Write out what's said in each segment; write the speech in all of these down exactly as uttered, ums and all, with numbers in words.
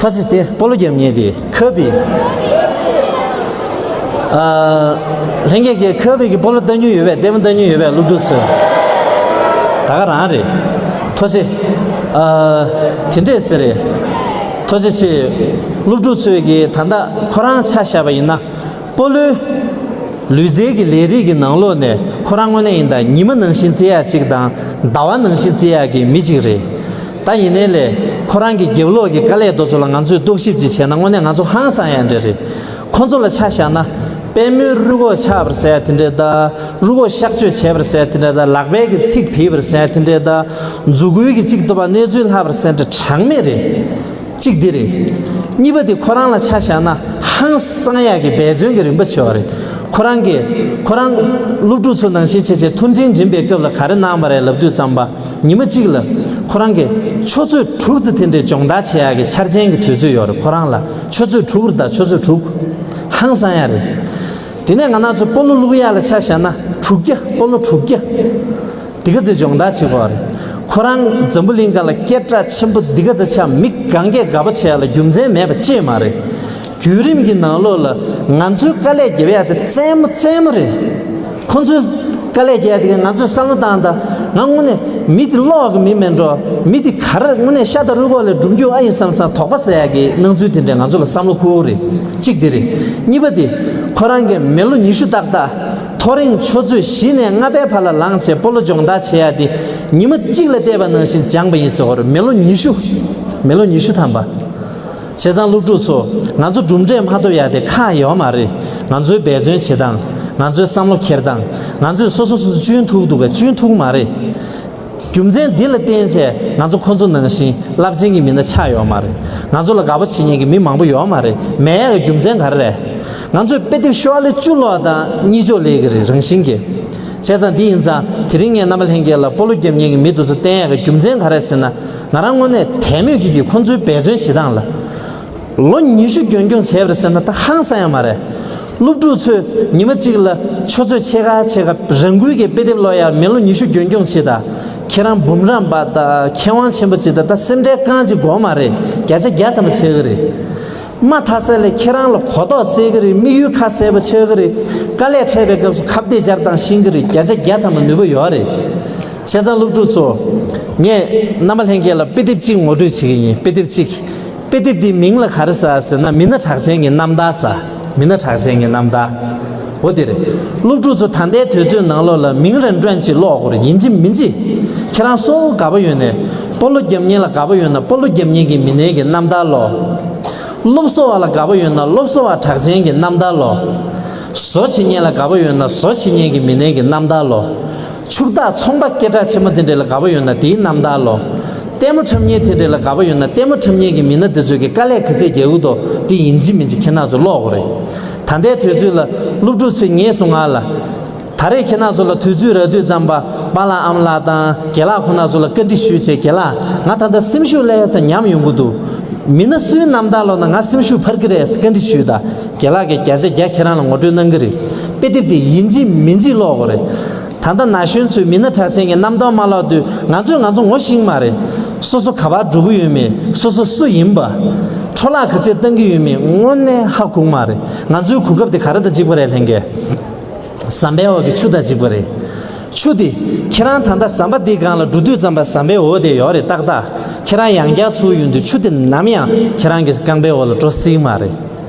ཐོ་ཚིགས་དེ་སྤོ་ལོ་རྒྱབ་མཁན་དེ་ཁ་བི། ཨ། ལྷན་རྒྱས་ཀྱིས་ཁ་བི་གི་སྤོ་ལོ་ལྟ་མྱོང་ཡོད་པས། ལྟད་མོ་ལྟ་མྱོང་ཡོད་པས། སློབ་ཕྲུག་ཚོས་ད་ག་རང་རེད། ཐོ་ཚིགས། ཨ། དེ་འདྲས་ཟེར་རེད། ཐོ་ཚིགས་ཆེ། སློབ་ཕྲུག་ཚོས་ཀྱིས་ད་ལྟ་ཁོ་རང་ཆ་བཞག་པ་ཡིན་ན། སྤོ་ལོའི་ལུས་རྩལ་གྱི་ལས་རིགས་ཀྱི་ནང་ལོགས་ནས་ཁོ་རང་དངོས་གནས་ཡིན་ད་ཉི་མ་ནང་བཞིན་རྩེ་ཡག་ཅིག་དང་ཟླ་བ་ནང་བཞིན་རྩེ་ཡག་གི་མི་ཅིག་རེད། ད་ཡིན་ནའི་ལས་ཁོ་རང་གི་རྒྱབ་ལོགས་ཀྱི་དཀའ་ལས་དེ་ཚོ་ལ་ང་ཚོས་རྟོག་ཞིབ་ཅིག་བྱས་ན་དངོས་གནས་ང་ཚོ་ཧང་སང་ཡག་འདྲ་རེད། ཁོ་ཚོ་ལ་ཆ་བཞག་ན། པད་མོའི་རུས་ཁོག་ཆག་པར་ཟེར་ཡག་དེ་འདྲ་དང་། རུས་ཁོག་གཤག་བཅོས་བྱས་པར་ཟེར་ཡག་དེ་འདྲ་དང་། ལག་པའི་གི་ཚིགས་བིལ་བར་ཟེར་ཡག་དེ་འདྲ་དང་། མཛུ་གུའི་གི་གཅིག་ཏུ་བ་གནས་ཚུལ་ལྷག་པར་ཟེར་འདྲ་གྲངས་མེད་རེད། གཅིག་འདི་རེད། གཉིས་པ་དེ་ཁོ་རང་ལ་ཆ་བཞག་ན་ཧང་སང་ཡག་གི་འབད་བརྩོན་གྱི་རིམ་པ་ཆེ་བ་རེད། ཁོ་རང་གིས་ཁོ་རང་སློབ་ཕྲུག་ཚོ་ནང་བཞིན་བྱས་བྱས་མཐོ་འབྲིང་འགྲིམ་པའི་སྐབས་ལ་ག་རེ་གནང་བ་རེད་ལབ་དུས་ཙམ་པ། ཉི་མ་གཅིག་ལ་ཁོ་རང་གིས་ཆུ་ཚོད་དྲུག་ཙམ་དེ་འདྲའི་སྦྱོང་བརྡར་བྱེད་ཡག་གི་འཆར་ཅན་གྱི་དུས་ཚོད་ཡོད་རེད། ཁོ་རང་ལ་ཆུ་ཚོད་དྲུག་རེད་ད། ཆུ་ཚོད་དྲུག་ཧང་སང་ཡག་རེད། དེ་ནས་ང་རང་ཚོ་སྤོ་ལོ་བླུག་ཡག་ལ་ཆ་བཞག་ན་དྲུག་བརྒྱ། སྤོ་ལོ་དྲུག་བརྒྱ། དེ་ག་ཚོད་སྦྱོང་བརྡར་བྱེད་དགོས་རེད། ཁོ་རང་འཛམ་བུ་གླིང་སྒང་ལ་སྐད་གྲགས་ཆེན་པོ་འདི་ག་ཚོད་ཆགས། མི་གང་གས་དགའ་པོ་བྱེད་ཡག་ལ་རྒྱུ་མཚན་མེད་པ་ཅིག་མ་རེད། བརྒྱུད་རིམ་གྱི་ནང་ལོགས་ལ་ང་ཚོའི་དཀའ་ལས་རྒྱབ་ཡག་དེ་རྩེད་མོ་རྩེད་མོ་རེད། ཁོ་ཚོའི་དཀའ་ལས་རྒྱག་ཡག་དེ་ག་ང་ཚོས་བསམ་བློ་བཏང་དང་། ང་དངོས་གནས་མི་དེ་ལོག་གི་མི་མིན་འགྲོ། མི་དེ་ག་རེ་དངོས་གནས་ཤ་དང་རུས་ཁོག་ལས་སྒྲུབ་རྒྱུ་ཨ་ཡིན་བསམ་བསམ་དོགས་པ་ཟ་ཡག་གི་སྣང་ཚུལ་དེ་འདྲས་ང་ཚོ་ལ་བསམ་བློ་འཁོར་གྱི་རེད། གཅིག་དེ་རེད། གཉིས་པ་དེ་ཁོ་རང་གིས་མི་ལོ་ཉི་ཤུ་ཏག་ཏག་མཐོ་རིང་ཆུ་ཚོད་བཞི་ནས་ལྔ་པའི་བར་ལ་ལངས་བྱས་སྤོ་ལོ་སྦྱོང་བརྡར་བྱེད་ཡག་དེ་ཉི་མ་གཅིག་ལ་བལྟས་པ་ནང་བཞིན་སྦྱངས་པ་ཡིན་ཟེར་བ་རེད། མི་ལོ་ཉི་ཤུ། མི་ལོ་ཉི་ཤུ་ཐམ་པ། བྱས་ཙང་སློབ་ཕྲུག་ཚོ། ང་ཚོ་གྲུབ་འབྲས་མ་ཐོབ་ཡག་དེ་ཁག་ཡོད་མ་རེད། ང་ཚོའི་འབད་བརྩོན་བྱེད་སྟངས། ང་ཚོའི་བསམ་བློ་འཁྱེར་སྟངས། ང་ཚོས་སོ་སོ་སོ་སོ་གཅུན་ཐུག་འདུག་གས། གཅུན་ཐུག་མ་རེད། རྒྱུ་མཚན་འདི་ལ་བརྟེན་བྱས་ང་ཚོ་ཁོ་ཚོ་ནང་བཞིན་རླབས་ཆེན་གྱི་མི་སྣ་ཆགས་ཡོད་མ་རེད། ང་ཚོ་ལ་དགའ་པོ་བྱེད་མཁན་གྱི་མི་མང་པོ་ཡོད་མ་རེད། མེད་ཡག་གི་རྒྱུ་མཚན་ག་རེ་རེད། ང་ཚོས་དཔེ་དེབ་ཤོག་ལྷེ་བཅུ་ཀློག་དང་གཉིད་ཅོག་ལེན་གྱི་རེད། རང་བཞིན་གྱིས། བྱས་ཙང་འདི་ཡིན་ཙང་དེ་རིང་ངས་རྣམ་པ་ལྷན་རྒྱས་ལ་སྤོ་ལོ་རྒྱབ་མཁན་གྱི་མི་དེ་ཚོ་བསྟེན་ཡག་གི་རྒྱུ་མཚན་ག་རེ་རེད་ཟེར་ན། ང་རང་དངོས་གནས་དད་མོས་ཀྱིས་ཀྱིས་ཁོང་ཚོའི་འབད་བརྩོན་བྱེད་སྟངས་ལ། ལོ་ཉི་ཤུ་རྒྱུན་སྐྱོང་བྱས་པ་རེད་ཟེར་ན་ད་ཧང་སང་ཡག་མ་རེད། སློབ་ཕྲུག་ཚོས་ཉི་མ་གཅིག་ལ་ཆུ་ཚོད་ཕྱེད་ཀ་ཕྱེད་ཀ་རང་འགུལ་གྱིས་དཔེ་དེབ་ཀློག་ཡག་མི་ལོ་ཉི་ཤུ་རྒྱུན་སྐྱོང་བྱེད་ད། ཁྱེད་རང་འབུམ་རམས་པ་དང་མཁས་དབང་ཆེན་པོ་ཅིག་དང་ད་སེམས་ཁྲལ་རྐང་གཅིག་དགོས་མ་རེད། བརྒྱ་ཆ་བརྒྱ་ཐམ་པ་ཆགས་ཀྱི་རེད། མ་མཐའ་ས་ལས་ཁྱེད་རང་ལ་གོ་རྟོགས་སད་ཀྱི་རེད། དམིགས་ཡུལ་ཁ་གསལ་པོ་ཆགས་ཀྱི་རེད། དཀའ་ལས་འཕྲད་པའི་སྐབས་སུ་ཁ་གཏད་བཅར་སྟངས་ཤེས་ཀྱི་རེད། བརྒྱ་ཆ་བརྒྱ་ཐམ་པ་ནུས་པ་ཡོད་རེད། བྱས་ཙང་སློབ་ཕྲུག་ཚོ། ངས་རྣམ་པ་ལྷན་རྒྱས་ལ་དཔེ་དེབ་གཅིག་ངོ་སྤྲོད་བྱེད་ཀྱི་ཡིན། དཔེ་དེབ་གཅིག་དཔེ་དེབ་འདིའི་མིང་ལ་ག་རེ་ཟེར་ཟེར་ན། མི་སྣ་གྲགས་ཅན་གྱི་རྣམ་ཐར་ཟེར། མི་སྣ་གྲགས་ཅན་གྱི་རྣམ་ཐར། འོ་དེ་རེད། སློབ་ཕྲུག་ཚོ་ད་ལྟའི་དུས་ཚོད་ནང་ལོགས་ལ་མིང་རན་ཏན་ཅིག་ཀློག་དགོས་རེད། ཡིན་གཅིག་མིན་གཅིག་ཁྱེད་རང་སོ་སོ་དགའ་པོ་ཡོད་ནས་སྤོ་ལོ་རྒྱབ་མཁན་ལ་དགའ་པོ་ཡོད་ན་སྤོ་ལོ་རྒྱབ་མཁན་གྱི་མི་སྣའི་གི་རྣམ་ཐར་ཀློག་སློབ་གསོ་བ་ལ་དགའ་པོ་ཡོད་ན་སློབ་གསོ་བ་གྲགས་ཅན་གྱི་རྣམ་ཐར་ཀློག་བཟོ་བྱེད་མཁན་ལ་དགའ་པོ་ཡོད་ན་བཟོ་བྱེད་མཁན་གྱི་མི་སྣའི་གི་རྣམ་ཐར་ཀློག་ཕྱུག་བདག་ཚོང་པ་སྐད་གྲགས་ཆེན་པོ་དེ་འདྲ་ལ་དགའ་པོ་ཡོད་ན་དེའི་རྣམ་ཐར་ཀློག་ལྟད་མོ་འཁྲབ་མཁན་དེ་འདྲ་ལ་དགའ་པོ་ཡོད་ན་ལྟད་མོ་འཁྲབ་མཁན་གྱི་མི་སྣ་དེ་ཚོས་ཀྱི་དཀའ་ལས་ག་ཚད་རྒྱག་གི་འདུག་དེ་ཡིན་གཅིག་མིན་གཅིག་ཁྱེད་རང་ཚོ་ཀློག་དགོས་རེད། ད་ལྟའི་དུས་ཚོད་ལ་སློབ་ཕྲུག་ཚོས་ངེས་སུ་ང་ལ། ད་རེས་ཁྱེད་རང་ཚོ་ལ་དུས་ཚོད་རག་དུས་ཙམ་པ་པཱ་ལགས་ཨ་མ་ལགས་དང་རྒན་ལགས་ཁོང་རྣམ་ཚོ་ལ་བཀའ་འདྲི་ཞུས་བྱས། རྒན་ལགས། ང་ད་ལྟ་སེམས་ཤུགས་ལྷག་ཙམ་ཉམས་ཡོང་གི་འདུག་མི་སྣ་སུའི་རྣམ་ཐར་ཀློག་ན་ང་སེམས་ཤུགས་འཕར་གྱི་རེད་ཟེར་བཀའ་འདྲི་ཞུས་དང་། རྒན་ལགས་ཀྱིས་བརྒྱ་ཆ་བརྒྱ་ཁྱེད་རང་ལ་ངོ་སྤྲོད་གནང་གི་རེད། དཔེ་དེབ་དེ་ཡིན་གཅིག་མིན་གཅིག་ཀློག་དགོས་རེད། ད་ལྟ་ན་གཞོན་ཚོས་མི་སྣ་གྲགས་ཅན་གྱི་རྣམ་ཐར་མ་ཀློག་དུས་ང་ཚོས་ང་ཚོ་ངོ་ཤེས་ཀྱི་མ་རེད། སོ་སོ་ག་པར་འགྲོ་གི་ཡོད་མེད། སོ་སོ་སུ་ཡིན་པ། འཕྲོ་བརླག་ག་ཚད་བཏང་གི་ཡོད་མེད་དངོས་གནས་ཧ་གོ་གི་མ་རེད། ང་ཚོའི་གོ་སྐབས་དེ་ག་རེ་དང་གཅིག་པ་རེད་ལྷན་རྒྱས། ཟམ་པའི་འོག་གི་ཆུ་དང་གཅིག་པ་རེད། ཆུ་དེ་ཁྱེད་རང་ད་ལྟ་ཟམ་པ་འདིའི་སྒང་ལ་འགྲོ་དུས་ཙམ་པ་ཟམ་པའི་འོག་དེ་ཡོད་རེད་ཏག་ཏག་ཁྱེད་རང་ཡང་བསྐྱར་ཚུར་ཡོང་དུས་ཆུ་དེ་ནམ་ཡང་ཁྱེད་རང་གི་རྐང་པའི་འོག་ལ་འགྲོ་སྲིད་མ་རེད།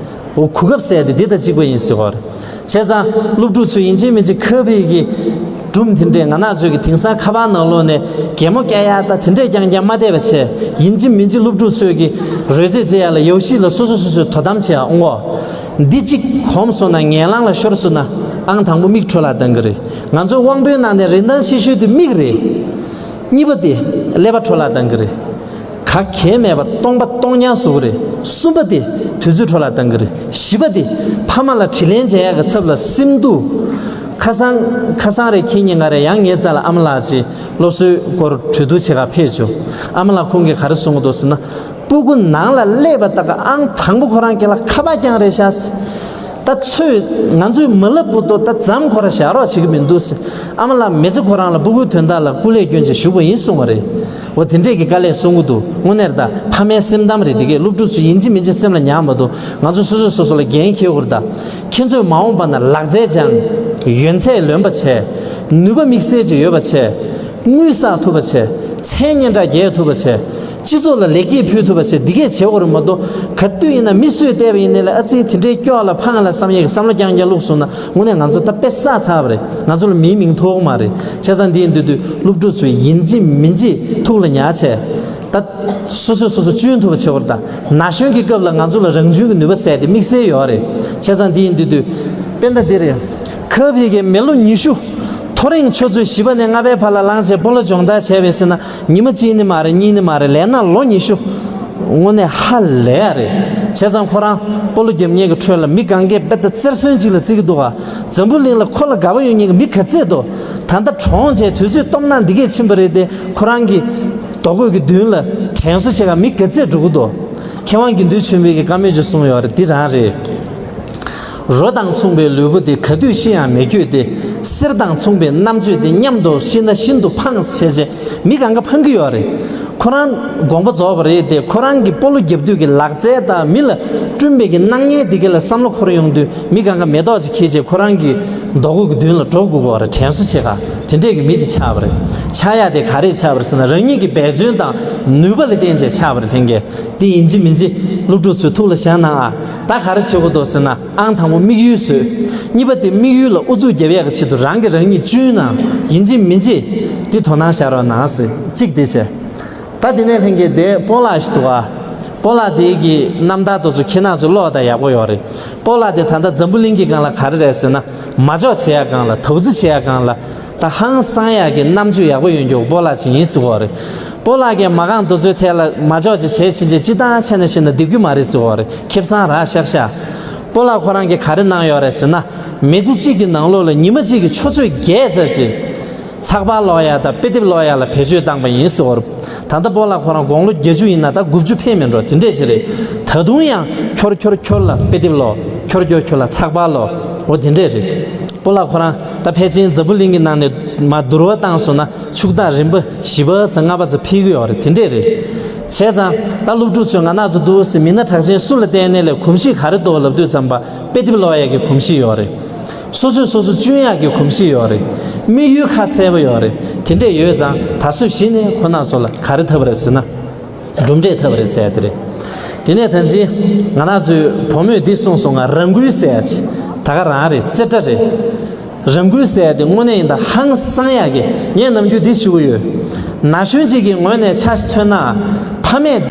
འོ་གོ་སྐབས་ཟེར་དེ་འདི་དང་གཅིག་པ་ཡིན་ཟེར་གོ་རེད། བྱས་ཙང་སློབ་ཕྲུག་ཚོས་ཡིན་གཅིག་མིན་གཅིག་ཁ་བི་གི་སྒྲུང་དེ་འདྲས། ང་རང་ཚོས་ཀྱི་དེང་སང་ཁ་པར་ནང་ལོགས་ནས་གད་མོ་བཀྱག་ཡག་ད་དེ་འདྲས་རྐྱང་རྐྱང་མ་བལྟས་པ་བྱས། ཡིན་གཅིག་མིན་གཅིག་སློབ་ཕྲུག་ཚོས་ཀྱི་རོལ་རྩེད་རྩེ་ཡག་ལ་ཡོ་ཤི་ལ་སོ་སོ་སོ་སོས་དོ་དམ་བྱེད་ཡག་འོང་གོ། འདི་གཅིག་གོམས་སོང་ན། ངན་ལང་ལ་ཤོར་སོང་ན་ཨང་དང་པོ་མིག་འཕྲོ་བརླག་བཏང་གི་རེད། ང་ཚོའི་དབང་པོའི་ནང་ནས་རིན་ཐང་ཆེ་ཤོས་དེ་མིག་རེད། གཉིས་པ་དེ་ཀླད་པ་འཕྲོ་བརླག་བཏང་གི་རེད། ག་གེ་མེད་པ་སྟོང་པ་སྟོང་རྐྱང་བཟོ་གི་རེད། གསུམ་པ་དེ་དུས་ཚོད་འཕྲོ་བརླག་བཏང་གི་རེད། བཞི་པ་དེ་ཕ་མ་ལ་དྲིན་ལན་འཇལ་ཡག་གི་ཚབ་ལ་སེམས་སྡུག་ཁ་སང་ཁ་སང་རེད། ཁྱེད་གཉིས་ང་རེད། ཡང་ངའི་རྩ་ལ་ཨ་མ་ལགས་ཀྱིས་སློབ་གསོའི་སྐོར་གྲོས་བསྡུར་བྱེད་ག་ཕེབས་བྱུང་། ཨ་མ་ལགས་ཁོང་གིས་ག་རེ་གསུང་གི་འདུག་ཟེར་ན། སྤུ་གུ་ནང་ལ་སླེབས་པ་ད་ག་ཨང་དང་པོ་ཁོ་རང་སྒེར་ལ་ཁ་པར་རྐྱང་རེད་ཤག་ད་ཚོས་ང་ཚོས་མ་ལབ་བར་དུ་ད་འཛོམས་ཁོ་རང་བཞག་རོགས་བྱེད་ཀྱི་མི་འདུག་ཟེར། ཨ་མ་ལགས་མི་ཚེ་ཁོ་རང་ལ་སྤུ་གུའི་དོན་དག་ལ་སྐུ་ལས་བསྐྱོན་བྱས་བཞུགས་པ་ཡིན་གསུང་བ་རེད། འོ་དེ་འདྲས་ཀྱི་དཀའ་ལས་གསུང་གི་འདུག་དངོས་གནས་རེད་ད། ཕ་མའི་སེམས་གཏམ་རེད། དེ་གས་སློབ་ཕྲུག་ཚོས་ཡིན་གཅིག་མིན་གཅིག་སེམས་ལ་ཉར་མ་གཏོགས། ང་ཚོ་སོ་སོས་སོ་སོ་ལ་འགན་འཁྱེར་དགོས་རེད་ད། ཁྱེད་ཚོས་མ་འོངས་པ་ན་ལག་རྩལ་སྦྱང་། ཡོན་ཚད་ལོན་པ་བྱས། ནུས་པ་དམིགས་བསལ་ཅིག་ཡོད་པ་བྱས། དངུལ་བསགས་ཐུབ་པ་བྱས། མཚན་སྙན་གྲགས་རྒྱས་ཐུབ་པ་བྱས། སྤྱི་ཚོགས་ལ་ལེགས་སྐྱེས་ཕུལ་ཐུབ་པ་བྱས། འདི་གས་བྱེད་དགོས་རེད་མ་གཏོགས། ག་དུས་ཡིན་ན་མི་སུས་བལྟས་པ་ཡིན་ནའི་ལ། ཨ་ཙི་དེ་འདྲའི་སྐྱོ་བ་ལ་ཕངས་ལ་བསམ་ཡས་ཀྱི་བསམ་བློ་རྐྱང་རྐྱང་བླུགས་སོང་ན། དངོས་གནས་ང་ཚོ་ད་དཔེ་བསགས་ཚར་བ་རེད། ང་ཚོ་ལ་མིའི་མིང་ཐོགས་མ་རེད། བྱས་ཙང་འདི་ཡིན་དུས་དུས་སློབ་ཕྲུག་ཚོས་ཡིན་གཅིག་མིན་གཅིག་ཐུགས་ལ་ཉར་བྱས། ད་སོ་སོས་སོ་སོ་གཅུན་ཐུབ་པ་བྱེད་དགོས་རེད་ད། ན་གཞོན་གྱི་སྐབས་ལ་ང་ཚོ་ལ་རང་གཅུན་གྱི་ནུས་པ་ཟེར་དེ་དམིགས་བསལ་ཡོད་རེད། བྱས་ཙང་འདི་ཡིན་དུས་དུས་དཔེ་ད་འདི་རེད། ཁ་ཕྱེ་གི་མི་ལོ་ཉི་ཤུ། ཐོ་རེངས་ཆུ་ཚོད་བཞི་པ་ནས་ལྔ་པའི་བར་ལ་ལངས་བྱས་སྤོ་ལོ་སྦྱོང་བརྡར་བྱས་པས་ཟེར་ན། ཉི་མ་གཅིག་ནི་མ་རེད། གཉིས་ནི་མ་རེད། ལས་ན་ལོ་ཉི་ཤུ། དངོས་གནས་ཧ་ལས་རེད། བྱས་ཙང་ཁོ་རང་སྤོ་ལོ་རྒྱབ་མཁན་གྱི་ཁྲོད་ལ་མི་གང་གས་དཔེ་ལྟ་རྩེར་སོན་ཅིག་ལ་བརྩི་གི་འདུག་ག་འཛམ་བུ་གླིང་ལ་ཁོ་ལ་དགའ་པོ་ཡོད་མཁན་གྱི་མི་ག་ཚད་འདུག་ད་ལྟ་གྲོངས་བྱས་དུས་ཚོད་སྟོབས་ན་འདི་གས་ཕྱིན་པ་རེད་དེ། ཁོ་རང་གི་རྡོ་བརྐོས་ཀྱི་མདུན་ལ་དྲན་གསོ་བྱེད་ག་མི་ག་ཚད་འགྲོ་གི་འདུག་མཁས་དབང་དགེ་འདུན་ཆོས་འཕེལ་གྱིས་བཀའ་མོལ་ཅིག་གསུངས་ཡོད་རེད། འདི་རང་རེད། རོ་དང་མཚུངས་པའི་ལུས་པོ་འདི། ག་དུས་ཤི་ཡང་མི་འགྱོད་དེ། གསེར་དང་མཚུངས་པའི་རྣམ་དཔྱོད་འདི། མཉམ་དུ་ཤི་ན་ཤིན་ཏུ་ཕངས་བྱས་རྗེས། མི་གང་ག་ཕངས་ཀྱི་ཡོད་རེད། ཁོ་རང་དགོངས་པ་རྫོགས་པ་རེད་དེ། ཁོ་རང་གི་སྤོ་ལོ་རྒྱབ་དུས་ཀྱི་ལག་རྩལ་དང་མི་ལ་བསྐྲུན་པའི་གི་སྣང་བརྙན་འདི་ག་ལ་བསམ་བློ་འཁོར་ཡོང་དུས། མི་གང་ག་མེ་ཏོག་ཅིག་འཁྱེར་བྱས་ཁོ་རང་གི་རྡོ་བརྐོས་ཀྱི་མདུན་ལ་འགྲོ་དགོས་ཀྱི་ཡོད་རེད། དྲན་གསོ་བྱེད་ག་དེ་འདྲས་ཀྱི་མི་ཅིག་ཆགས་པ་རེད། ཆགས་ཡ་དེ་ག་རེ་ཆགས་པ་རེད་ཟེར་ན། རང་ཉིད་ཀྱི་འབད་བརྩོན་དང་ནུས་པ་ལ་བརྟེན་བྱས་ཆགས་པ་རེད། ལྷན་རྒྱས། འདི་ཡིན་གཅིག་མིན་གཅིག་སློབ་ཕྲུག་ཚོས་ཐུགས་ལ་བཞག་གནང་ཨ། ད་ག་རེ་བྱེད་དགོས་འདུག་ཟེར་ན། ཨང་དང་པོ་དམིགས་ཡུལ་བཟོས། གཉིས་པ་དེ་དམིགས་ཡུལ་ལ་ཨུ་ཚུགས་རྒྱབ་ཡག་གི་ཆེད་དུ་རང་གིས་རང་ཉིད་གཅུན་ན། ཡིན་གཅིག་མིན་གཅིག་འདི་དོ་སྣང་བཞག་རོགས་གནང་ཟེར། གཅིག་དེ་བྱས། ད་དེ་ནས་ལྷན་རྒྱས། དེ་སྤོ་ལགས་ཤིག་འདུག་ཨ། སྤོ་ལགས་དེ་གི་རྣམ་ཐར་དེ་ཚོ་ཁྱེད་རང་ཚོས་ཀློག་དང་ཡག་པོ་ཡོད་རེད། སྤོ་ལགས་དེ་ད་ལྟ་འཛམ་བུ་གླིང་གི་སྒང་ལ་ག་རེ་རེད་ཟེར་ན། མ་འཇོག་བྱེད་ཡག་སྒང་ལ། དོགས་འཛི་བྱེད་ཡག་སྒང་ལ། ད་ཧང་སང་ཡག་གི་རྣམ་དཔྱོད་ཡག་པོ་ཡོད་མཁན་སྤོ་ལགས་ཅིག་ཡིན་ཟེར་གོ་རེད། སྤོ་ལགས་ཀྱིས་མ་རྐང་དེ་ཚོའི་ཐད་ལ་མ་འཇོག་ཅིག་བྱས་ཕྱིན་ཆད་སྤྱིར་བཏང་ཆ་ནས་བཤད་ན་འགྲིག་གི་མ་རེད་ཟེར་གོ་རེད། ཁེ་བཟང་རག་ཤག་ཤག་སྤོ་ལགས་ཁོ་རང་གིས་ག་རེ་གནང་ཡོད་རེད་ཟེར་ན། མི་ཚེ་གཅིག་གི་ནང་ལོགས་ལ་ཉི་མ་གཅིག་གི་ཆུ་ཚོད་བརྒྱད་ཙམ་ཅིག་ཚགས་པར་ཀློག་ཡ་དང་དཔེ་དེབ་ཀློག་ཡ་ལ་བེད་སྤྱོད་བཏང་པ་ཡིན་ཟེར་གོ་རེད། ད་ལྟ་སྤོ་ལགས་ཁོ་རང་དགུང་ལོ་བརྒྱད་ཅུ་ཡིན་ན། ད་དགུ་བཅུ་ཕེབས་མེད་འགྲོ། དེ་འདྲས་ཅིག་རེད། ད་དུང་ཡང་འཁྱོར་འཁྱོར་འཁྱོར་ལ་དཔེ་དེབ་ཀློག་འཁྱོར་འཁྱོར་འཁྱོར་ལ་ཚགས་པར་ཀློག་འོ་དེ་འདྲས་རེད། སྤོ་ལགས་ཁོ་རང་ད་ཕལ་ཆེར་འཛམ་བུ་གླིང་གི་ནང་ནས་མར་བསྡུར་བ་བཏང་སོང་ན། ཕྱུག་བདག་རིམ་པ་བཞི་པ་ཙམ་ལྔ་པ་ཙམ་ཕེབས་ཀྱི་ཡོད་རེད། དེ་འདྲས་རེད། བྱས་ཙང་ད་སློབ་ཕྲུག་ཚོས་ང་རང་ཚོ་འདུག་སེ་མི་སྣ་གྲགས་ཅན་སུ་ལ་བལྟས་ནའི་ལས་གོམས་གཤིས་ག་རེ་འདུག་ལབ་དུས་ཙམ་པ། དཔེ་དེབ་ཀློག་ཡག་གི་གོམས་གཤིས་ཡོད་རེད། སོ་སོས་སོ་སོ་གཅུན་ཡག་གི་གོམས་གཤིས་ཡོད་རེད། དམིགས་ཡུལ་ཁ་གསལ་པོ་ཡོད་རེད། དེ་འདྲས་ཡོད་ཙང་ད་གཟོད་གཞི་ནས་ཁོ་རང་ཚོ་ལ་ག་རེ་ཐོབ་པ་རེད་ཟེར་ན། གྲུབ་འབྲས་ཐོབ་པ་རེད་ཟེར་ཡ་དེ་རེད། དེ་ནས་ད་ཅི་ང་རང་ཚོའི་བུ་མོས་འདི་གསུངས་སོང་ང་། རང་འགུལ་ཟེར་ཡ་ཅིག་ད་ག་རང་རེད། རྩེ་གྲ་རེད། རང་འགུལ་ཟེར་ཡ་དེ་དངོས་གནས་ཡིན་ད་ཧང་སང་ཡག་གི། ངས་ནམ་རྒྱུན་འདི་ཞུ་གི་ཡོད། ན་གཞོན་ཅིག་གི་ངོས་ནས་ཆ་མཚོན་ན། ཕ་མས།